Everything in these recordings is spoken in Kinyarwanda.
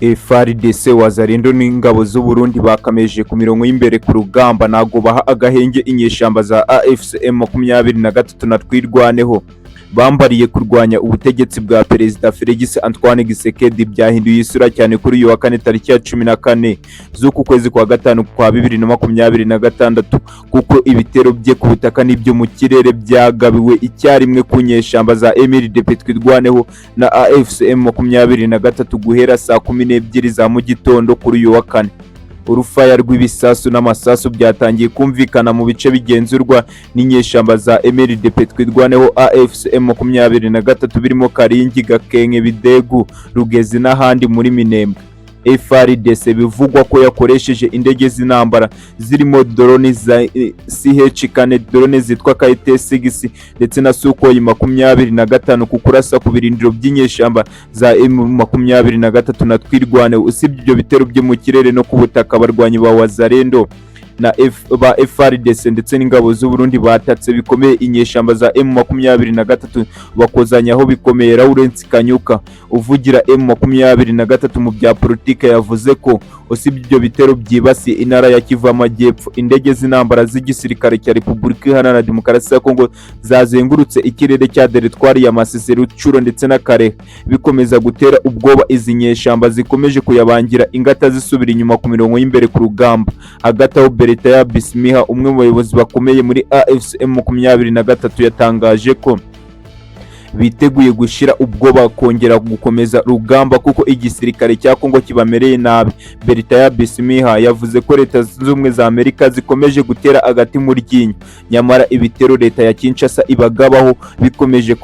FARDC, Wazalendo n'ingabo z'u Burundi bakameje ku mirongo y'imbere ku rugamba, ntago baha agahenge inyeshyamba za AFC M23 na Twirwaneho bambariye kurwanya ubutegetsi bwa Perezida Felix Antoine Tshisekedi. Byahinduye isura cyane kuri uyu wa kane, tariki ya 14 z'uku kwezi kwa gatanu kwa 2026, kuko ibitero bye ku butaka n'ibyo mu kirere byagabiwe icyarimwe ku nyeshyamba za MRDP, Twirwaneho na AFC M23 guhera saa 12 za mu gitondo kuri uyu wa kane. Urufaya rw'ibisasu n'amasasu byatangiye kumvikana mu bice bigenzurwa n'inyeshyamba za MRDP, Twirwaneho, AFC M23 birimo Karingi, Gakenke, Bidegu, Rugezi n'ahandi muri Minembwe. FARDC bivugwa ko yakoresheje indege z'intambara zirimo drone za CH4, drone zitwa KT6 ndetse na Sukhoi 25 ku kurasa ku birindiro by'inyeshyamba za M23 na Twirwaneho. Usibye ibyo bitero byo mu kirere no ku butaka, abarwanyi ba Wazalendo na ba FARDC ndetse n'ingabo z'u Burundi batatse bikomeye inyeshyamba za M23, bakozanyaho bikomeye. Lawrence Kanyuka, uvugira M23 mu bya politike, yavuze ko usibye ibyo bitero byibasiye intara ya Kivu y'Amajyepfo, indege z'intambara z'igisirikare cya Repubulika Iharanira Demokarasi ya Kongo zazengurutse ikirere cya teritwari ya Masisi, Rutshuru ndetse na Kalehe, bikomeza gutera ubwoba izi nyeshyamba zikomeje kuyabangira ingata zisubira inyuma ku mirongo y'imbere ku rugamba. Hagati aho, Bertrand Bisimwa, umwe mu bayobozi bakomeye muri AFC M23, yatangaje ko biteguye gushyira ubwoba kongera gukomeza rugamba kuko igisirikare cya Kongo kibamereye nabi. Bertrand Bisimwa yavuze ko Leta Zunze Ubumwe za Amerika zikomeje gutera agati mu ryinyo, nyamara ibitero leta ya Kinshasa ibagabaho bikomeje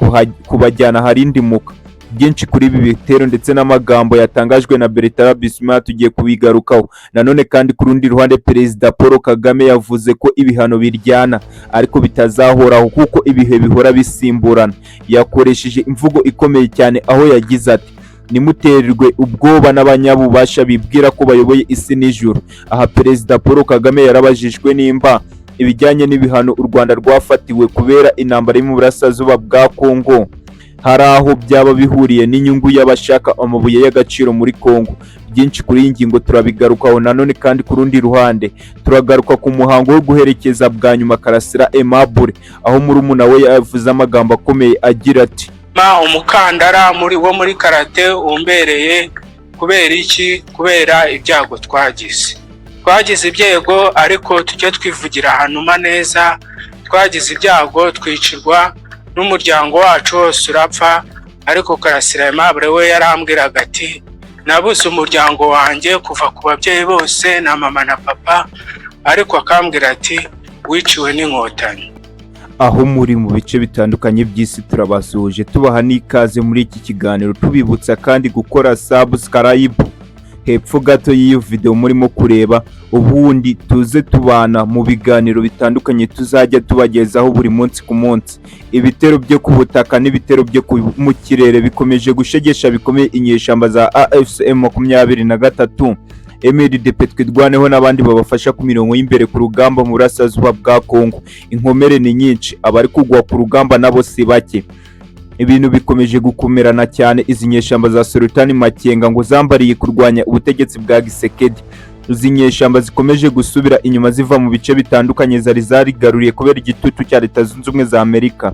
kubajyana aharindimuka. Byinshi kuri ibi bitero ndetse n'amagambo yatangajwe na Bertrand Bisimwa tugiye kubigarukaho. Nanone kandi, ku rundi ruhande, Perezida Paul Kagame yavuze ko ibihano biryana ariko bitazahoraho kuko ibihe bihora bisimburana. Yakoresheje imvugo ikomeye cyane aho yagize ati: "Nimuterwe ubwoba n'abanyabubasha bibwira ko bayoboye isi n'ijuru." Aha Perezida Paul Kagame yarabajijwe nimba ibijyanye n'ibihano u Rwanda rwafatiwe kubera intambara yo mu burasirazuba bwa Kongo hari aho byaba bihuriye n'inyungu y'abashaka amabuye y'agaciro muri Kongo. Byinshi kuri iyi ngingo turabigarukaho. Nanone kandi, ku rundi ruhande, turagaruka ku muhango wo guherekeza bwa nyuma Karasira Aimable, aho murumuna we yavuze amagambo akomeye agira ati: Ma umukandara muri wo muri karate umbereye. Kubera iki? Kubera ibyago twagize. Twagize ibyago, ariko tujye twivugira hanuma neza. Twagize ibyago, twicirwa n'umuryango wacu wose urapfa, ariko Karasira Aimable we yarambwiraga ati: "Nabuze umuryango wanjye kuva ku babyeyi bose na mama na papa," ariko akambwira ati: "Wiciwe n'Inkotanyi." Aho muri mu bice bitandukanye by'isi, turabasuhuje, tubaha n'ikaze muri iki kiganiro, tubibutsa kandi gukora subscribe hepfo gato y'iyo video murimo kureba, ubundi tuze tubana mu biganiro bitandukanye tuzajya tubagezaho buri munsi ku munsi. Ibitero byo ku butaka n'ibitero byo mu kirere bikomeje gushegesha bikomeye inyeshyamba za AFC M23, MRDP, Twirwaneho n'abandi babafasha ku mirongo y'imbere ku rugamba mu burasirazuba bwa Kongo. Inkomere ni nyinshi, abari kugwa ku rugamba nabo si bake. Ibintu bikomeje gukomerana cyane. Izi nyeshyamba za Sultani Makenga ngo zambariye kurwanya ubutegetsi bwa Tshisekedi, izi nyeshyamba zikomeje gusubira inyuma ziva mu bice bitandukanye zari zarigaruriye kubera igitutu cya Leta Zunze Ubumwe za Amerika,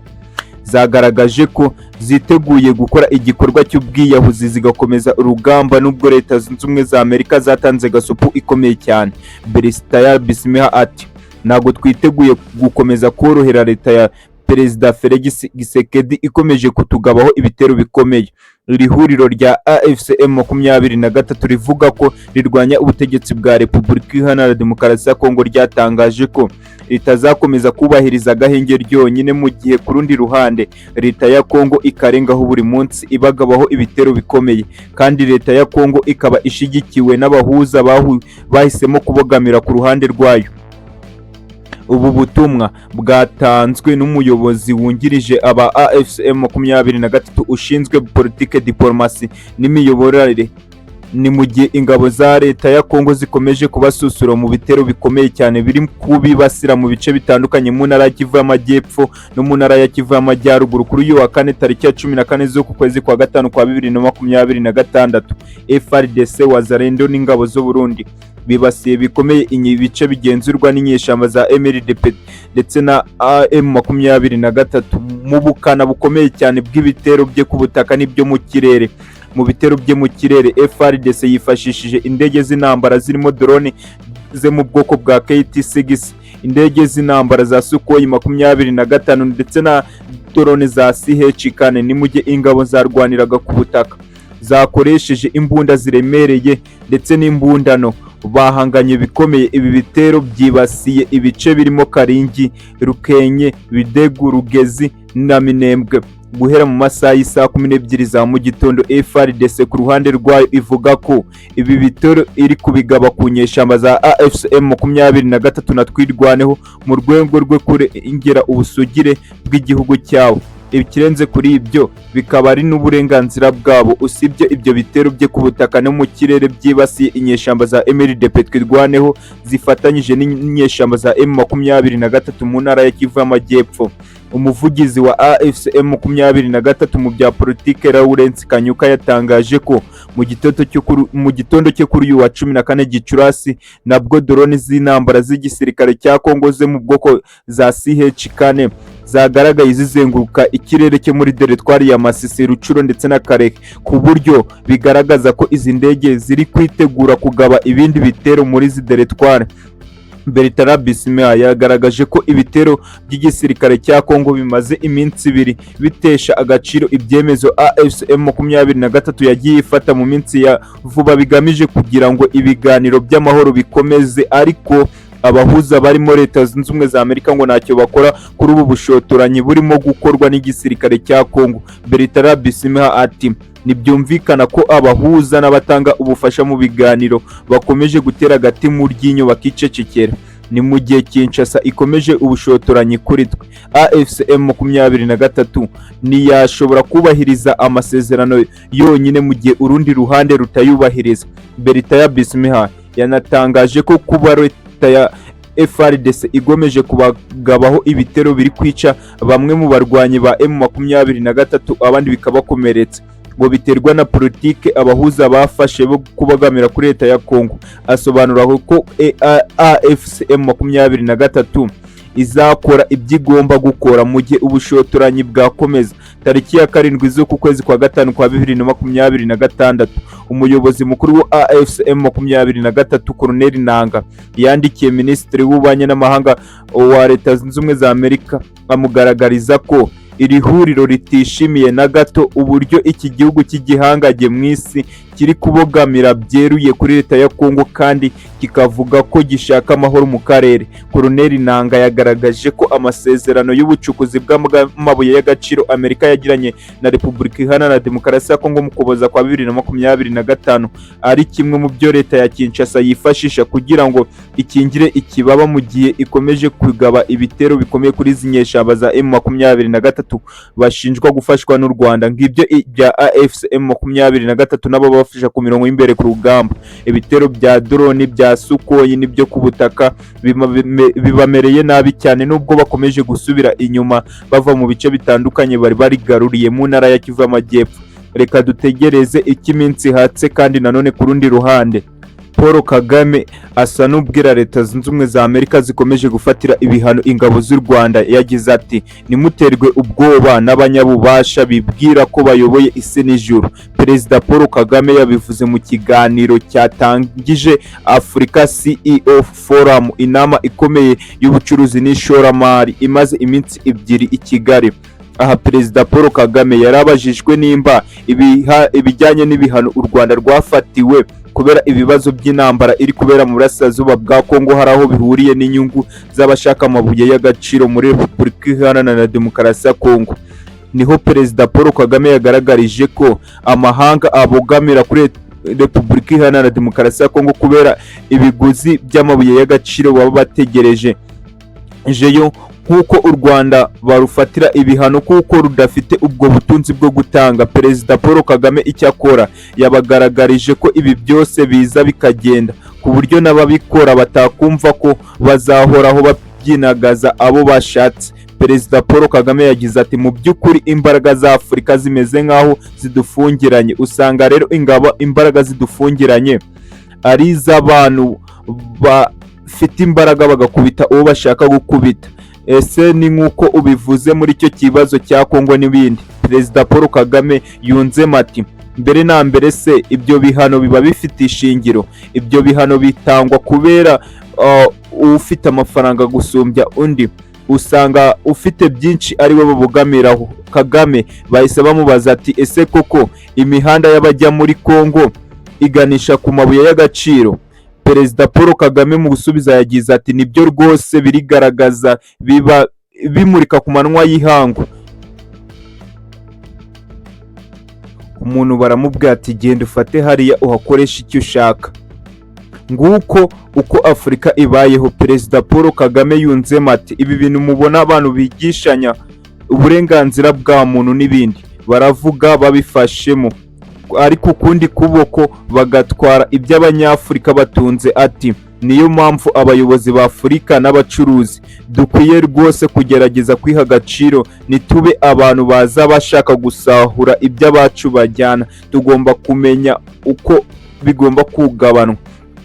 zagaragaje ko ziteguye gukora igikorwa cy'ubwiyahuzi zigakomeza urugamba nubwo Leta Zunze Ubumwe za Amerika zatanze gasopo ikomeye cyane. Bertrand Bisimwa ati: "Ntabwo twiteguye gukomeza korohera leta ya Perezida Felix Tshisekedi ikomeje kutugabaho ibitero bikomeye." Iri huriro rya AFC M23 rivuga ko rirwanya ubutegetsi bwa Repubulika Iharanira Demokarasi ya Kongo ryatangaje ko ritazakomeza kubahiriza agahenge ryonyine, mu gihe ku rundi ruhande leta ya Kongo ikarengaho buri munsi ibagabaho ibitero bikomeye, kandi leta ya Kongo ikaba ishigikiwe n'abahuza bahisemo kubogamira ku ruhande rwayo. Ubu butumwa bwatanzwe n'umuyobozi wungirije aba AFC M23 ushinzwe politike, diplomasi n'imiyoborere. Ni mu gihe ingabo za leta ya Kongo zikomeje kubasusura mu bitero bikomeye cyane biri kubibasira mu bice bitandukanye mu ntara ya Kivu y'Amajyepfo no mu ntara ya Kivu y'Amajyaruguru. Kuri uyu wa kane, tariki ya 14 z'uku kwezi kwa gatanu kwa 2026, FARDC, Wazalendo n'ingabo z'u Burundi bibasiye bikomeye ibice bigenzurwa n'inyeshyamba za MRDP ndetse na M23 mu bukana bukomeye cyane bw'ibitero bye ku butaka n'ibyo mu kirere. Mu bitero bye mu kirere, FARDC yifashishije indege z'intambara zirimo drone zo mu bwoko bwa KT6, indege z'intambara za Sukhoi 25 ndetse na drone za CH4. Ni mu gihe ingabo zarwaniraga ku butaka zakoresheje imbunda ziremereye ndetse n'imbundano, bahanganye bikomeye. Ibi bitero byibasiye ibice birimo Karingi, Rukenke, Bidegu, Rugezi na Minembwe guhera mu masaha y'isaa 12 za mu gitondo. FARDC ku ruhande rwayo ivuga ko ibi bitero iri kubigaba ku nyeshyamba za AFC M23 na Twirwaneho mu rwego rwo kurengera ubusugire bw'igihugu cyabo. Ikirenze kuri ibyo bikaba ari n'uburenganzira bwabo. Usibye ibyo bitero bye ku butaka no mu kirere byibasiye inyeshyamba za MRDP, Twirwaneho zifatanyije n'inyeshyamba za M23 mu ntara ya Kivu y'Amajyepfo, umuvugizi wa AFC M23 mu bya politike, Lawrence Kanyuka, yatangaje ko mu gitondo cyo kuri uyu wa 14 Gicurasi nabwo drone z'intambara z'igisirikare cya Kongo zo mu bwoko za CH4 zagaragaye zizenguruka ikirere cyo muri teritwari ya Masisi, Rutshuru ndetse na Kalehe, ku buryo bigaragaza ko izi ndege ziri kwitegura kugaba ibindi bitero muri izi teritwari. Bertrand Bisimwa yagaragaje ko ibitero by'igisirikare cya Kongo bimaze iminsi 2 bitesha agaciro ibyemezo AFC M23 yagiye ifata mu minsi ya vuba bigamije kugira ngo ibiganiro by'amahoro bikomeze, ariko abahuza barimo Leta Zunze Ubumwe za Amerika ngo ntacyo bakora kuri ubu bushotoranyi burimo gukorwa n'igisirikare cya Kongo. Bertrand Bisimwa ati: "Ntibyumvikana ko abahuza n'abatanga ubufasha mu biganiro bakomeje gutera agati mu ryinyo bakicecekera, ni mu gihe Kinshasa ikomeje ubushotoranyi kuri twe. AFC M23 ntiyashobora kubahiriza amasezerano yonyine mu gihe urundi ruhande rutayubahiriza." Bertrand Bisimwa yanatangaje ko kuba leta ya FARDC igomeje kubagabaho ibitero biri kwica bamwe mu barwanyi ba M23 abandi bikabakomeretsa, ngo biterwa na politike abahuza bafashe bo kubagamira kuri leta ya Kongo. Asobanura ko AFC M23 izakora ibyo igomba gukora mu gihe ubushotoranyi bwakomeza. Tariki ya 7 z'uku kwezi kwa gatanu kwa 2026, umuyobozi mukuru wa AFC M23, Colonel Nanga, yandikiye Minisitiri w'Ububanyi n'Amahanga wa Leta Zunze Ubumwe za Amerika amugaragariza ko iri huriro ritishimiye na gato uburyo iki gihugu cy'igihangange mu isi kiri kubogamira byeruye kuri leta ya Kongo kandi kikavuga ko gishaka amahoro mu karere. Colonel Nanga yagaragaje ko amasezerano y'ubucukuzi bw'amabuye y'agaciro Amerika yagiranye na Repubulika Iharanira Demokarasi ya Kongo mu Kuboza kwa 2025 ari kimwe mu byo leta ya Kinshasa yifashisha kugira ngo ikingire ikibaba mu gihe ikomeje kugaba ibitero bikomeye kuri izi nyeshyamba za M23 bashinjwa gufashwa n'u Rwanda. Ngibyo ibya AFC M23 nabo bafasha ku mirongo y'imbere ku rugamba. Ibitero bya drone, bya Sukhoi n'ibyo ku butaka bibamereye nabi cyane, nubwo bakomeje gusubira inyuma bava mu bice bitandukanye bari barigaruriye mu ntara ya Kivu y'Amajyepfo. Reka dutegereze icyo iminsi ihatse. Kandi nanone ku rundi ruhande, Paul Kagame asa n'ubwira Leta Zunze Ubumwe za Amerika zikomeje gufatira ibihano ingabo z'u Rwanda. Yagize ati: "Nimuterwe ubwoba n'abanyabubasha bibwira ko bayoboye isi n'ijuru." Perezida Paul Kagame yabivuze mu kiganiro cyatangije Africa CEO Forum, inama ikomeye y'ubucuruzi n'ishoramari imaze iminsi 2 i Kigali. Aha Perezida Paul Kagame yarabajijwe nimba ibijyanye n'ibihano u Rwanda rwafatiwe kubera ibibazo by'intambara iri kubera mu burasirazuba bwa Kongo hari aho bihuriye n'inyungu z'abashaka amabuye y'agaciro muri Repubulika Iharanira Demokarasi ya Kongo. Niho Perezida Paul Kagame yagaragarije ko amahanga abogamira kuri Repubulika Iharanira Demokarasi ya Kongo kubera ibiguzi by'amabuye y'agaciro baba bategereje jeyo Nk'uko u Rwanda barufatira ibihano kuko rudafite ubwo butunzi bwo gutanga. Perezida Paul Kagame icyakora yabagaragarije ko ibi byose biza bikagenda, ku buryo n'ababikora batakumva ko bazahoraho babyinagaza abo bashatse. Perezida Paul Kagame yagize ati: "Mu by'ukuri imbaraga za Afurika zimeze nk'aho zidufungiranye. Usanga rero ingabo imbaraga zidufungiranye ari iz'abantu bafite imbaraga, bagakubita uwo bashaka gukubita. Ese ni nk'uko ubivuze muri icyo kibazo cya Kongo n'ibindi?" Perezida Paul Kagame yunzemo ati: "Mbere na mbere se ibyo bihano biba bifite ishingiro? Ibyo bihano bitangwa kubera ufite amafaranga gusumbya undi. Usanga ufite byinshi ari we babogamiraho." Kagame bahise bamubaza ati: "Ese koko imihanda y'abajya muri Kongo iganisha ku mabuye y'agaciro?" Perezida Paul Kagame mu gusubiza yagize ati: "Nibyo rwose, birigaragaza, biba bimurika ku manywa y'ihangu." Umuntu baramubwira ati: "Genda ufate hariya uhakoreshe icyo ushaka." Nguko uko Afurika ibayeho. Perezida Paul Kagame yunzemo ati: "Ibi bintu mubona abantu bigishanya uburenganzira bwa muntu n'ibindi, baravuga babifashemo, ariko ukundi kuboko bagatwara iby'Abanyafurika batunze." Ati: "Niyo mpamvu abayobozi ba Afurika n'abacuruzi dukwiye rwose kugerageza kwiha agaciro, ntitube abantu baza bashaka gusahura iby'abacu bajyana. Tugomba kumenya uko bigomba kugabanwa."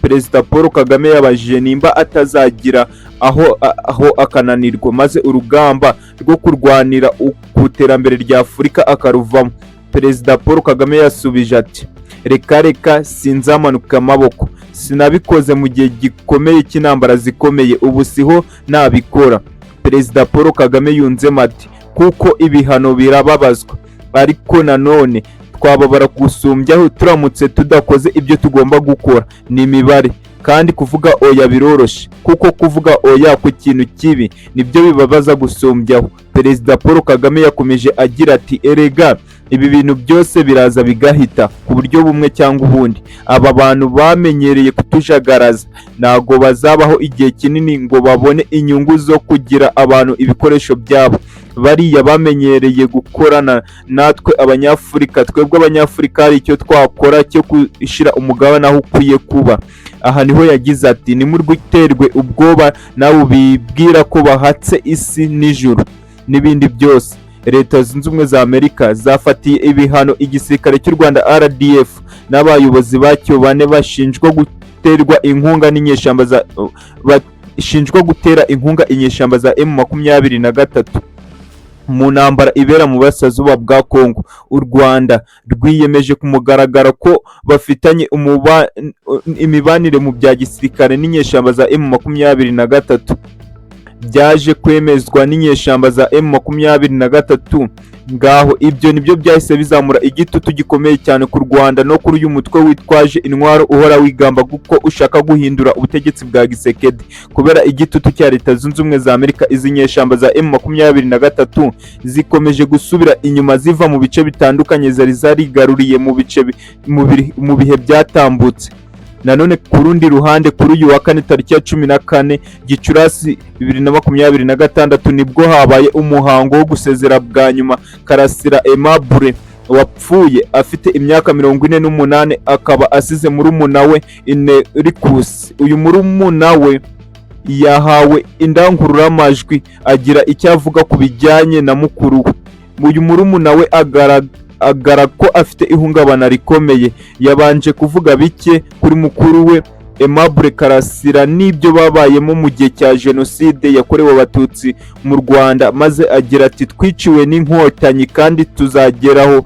Perezida Paul Kagame yabajije nimba atazagira aho akananirwa, maze urugamba rwo kurwanira ku iterambere rya Afurika akaruvamo. Perezida Paul Kagame yasubije ati: "Reka reka, sinzamanuka amaboko. Sinabikoze mu gihe gikomeye cy'intambara zikomeye, ubu siho nabikora." Perezida Paul Kagame yunzemo ati: "Kuko ibihano birababazwa, ariko nanone twababara gusumbyaho turamutse tudakoze ibyo tugomba gukora. Ni imibare, kandi kuvuga oya biroroshye, kuko kuvuga oya ku kintu kibi nibyo bibabaza gusumbyaho." Perezida Paul Kagame yakomeje agira ati: "Erega ibi bintu byose biraza bigahita ku buryo bumwe cyangwa ubundi. Aba bantu bamenyereye kutujagaraza, ntago bazabaho igihe kinini ngo babone inyungu zo kugira abantu ibikoresho byabo. Bariya bamenyereye gukorana natwe Abanyafurika. Twebwe Abanyafurika hari icyo twakora cyo gushyira umugabane aho ukwiye kuba." Aha niho yagize ati: "Ntimurwiterwe ubwoba nawe bibwira ko bahatse isi n'ijuru n'ibindi byose." Leta Zunze Ubumwe za Amerika zafatiye ibihano igisirikare cy'u Rwanda RDF n'abayobozi bacyo bane bashinjwa guterwa inkunga n'inyeshyamba za bashinjwa gutera inkunga inyeshyamba za M23 mu ntambara ibera mu burasirazuba bwa Kongo. U Rwanda rwiyemeje ku mugaragaro ko bafitanye imibanire mu bya gisirikare n'inyeshyamba za M23. Byaje kwemezwa n'inyeshyamba za M23. Ngaho ibyo nibyo byahise bizamura igitutu gikomeye cyane ku Rwanda no kuri uyu mutwe witwaje intwaro uhora wigamba kuko ushaka guhindura ubutegetsi bwa Tshisekedi. Kubera igitutu cya Leta Zunze Ubumwe za Amerika, izi nyeshyamba za M23 zikomeje gusubira inyuma ziva mu bice bitandukanye zari zarigaruriye mu bice mu bihe byatambutse. Nanone ku rundi ruhande, kuri uyu wa kane tariki ya 14 Gicurasi 2026, nibwo habaye umuhango wo gusezera bwa nyuma Karasira Aimable wapfuye afite imyaka 48, akaba asize murumuna we Inerikusi. Uyu murumuna we yahawe indangururamajwi agira icyo avuga ku bijyanye na mukuru we. Uyu murumuna we agaragara ko afite ihungabana rikomeye. Yabanje kuvuga bike kuri mukuru we Aimable Karasira n'ibyo babayemo mu gihe cya Jenoside yakorewe Abatutsi mu Rwanda, maze agira ati: "Twiciwe n'Inkotanyi kandi tuzageraho."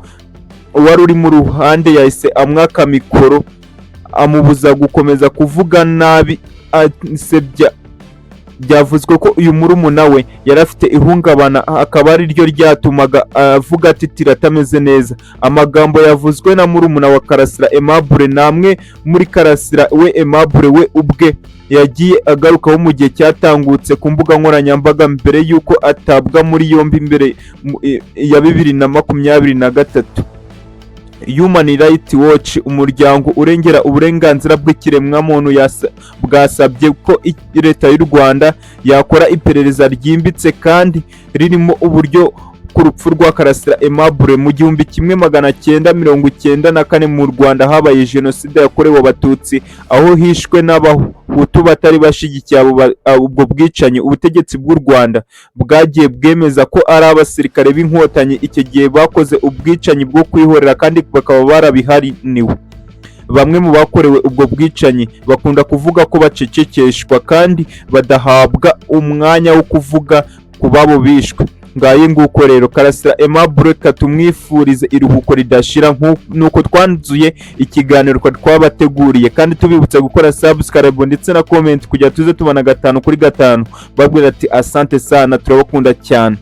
Uwari uri mu ruhande yahise amwaka mikoro, amubuza gukomeza kuvuga nabi asebya. Byavuzwe ko uyu murumuna we yari afite ihungabana, akaba ari ryo ryatumaga avuga atitira atameze neza. Amagambo yavuzwe na murumuna wa Karasira Aimable namwe muri Karasira we Aimable we ubwe yagiye agarukaho mu gihe cyatangutse ku mbuga nkoranyambaga mbere y'uko atabwa muri yombi mbere ya 2023. Human Rights Watch, umuryango urengera uburenganzira bw'ikiremwamuntu, bwasabye ko leta y'u Rwanda yakora iperereza ryimbitse kandi ririmo uburyo ku rupfu rwa Karasira Aimable. Mu 1994 mu Rwanda habaye jenoside yakorewe Abatutsi, aho hishwe n'Abahutu batari bashyigikiye ubwo bwicanyi. Ubutegetsi bw'u Rwanda bwagiye bwemeza ko ari abasirikare b'Inkotanyi icyo gihe bakoze ubwicanyi bwo kwihorera kandi bakaba barabiharaniwe. Bamwe mu bakorewe ubwo bwicanyi bakunda kuvuga ko bacecekeshwa kandi badahabwa umwanya wo kuvuga ku babo bishwe. Ngaye nguko rero, Karasira Aimable katumwifurize iruhuko ridashira. Nuko twanzuye ikiganiro twabateguriye, kandi tubibutsa gukora subscribe ndetse na comment kugira tuze tubona gatanu kuri gatanu. Babwira ati: "Asante sana, turabakunda cyane."